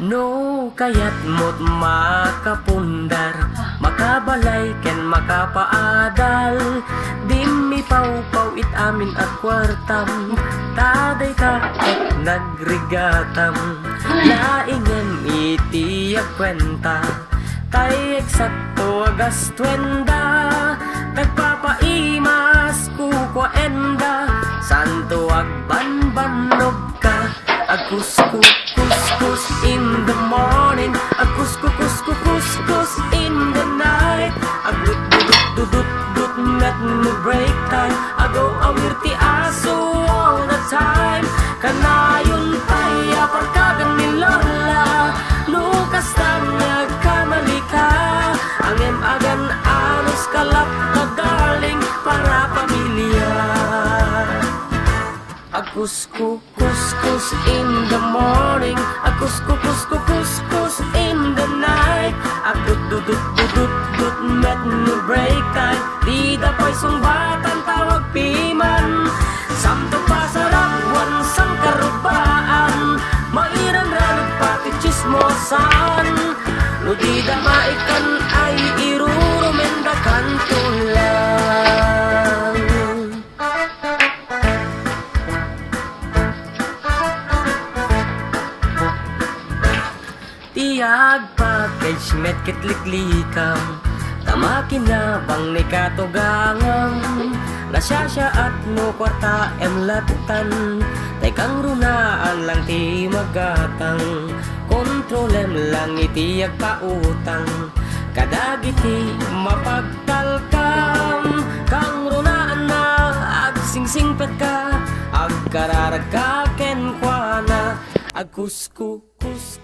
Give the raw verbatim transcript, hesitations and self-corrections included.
No kayatmot makapundar, makabalay ken makapaadal, dimmi pawpaw it amin a kuartam, ta dayta ket nagrigatam. Laingem iti agkuenta, tay eksakto a gastuenda, tagpapaimas kukuaenda, santo agbanbannog ka. Agkuskus, kuskus in the morning. Agkuskus, kuskus, kuskus in the night. Agdut, dudut, dudut, dut, met no break time. Agaw-awir ti aso all the time. Kanayon pay a parkagan ni Lola. No kasta nga agkamali ka, angem agan-anos ka latta, darling, para pamilya. Agkuskus, kuskus in the morning. Agkuskus, kuskus, kuskus in the night. Agdut, dudut, dudut, dut, met no break time. Dida pay sungbatan tawag piman. Santo pasarap wan sangkarubaan. Mairanranog pati chismosan. No dida maikan ay irurumen da kanto lang. Ti agpackage met ket liklikam, ta makinabang ni katugangam. Nasiasiaat no kuartaem lattan, tay kangrunaan lang ti magatang. Kontrolem lang iti agpautang kadagiti mapagtalkam. Kangrunaan na agsingsingpetka, agkararagka kenkuana, agkuskus.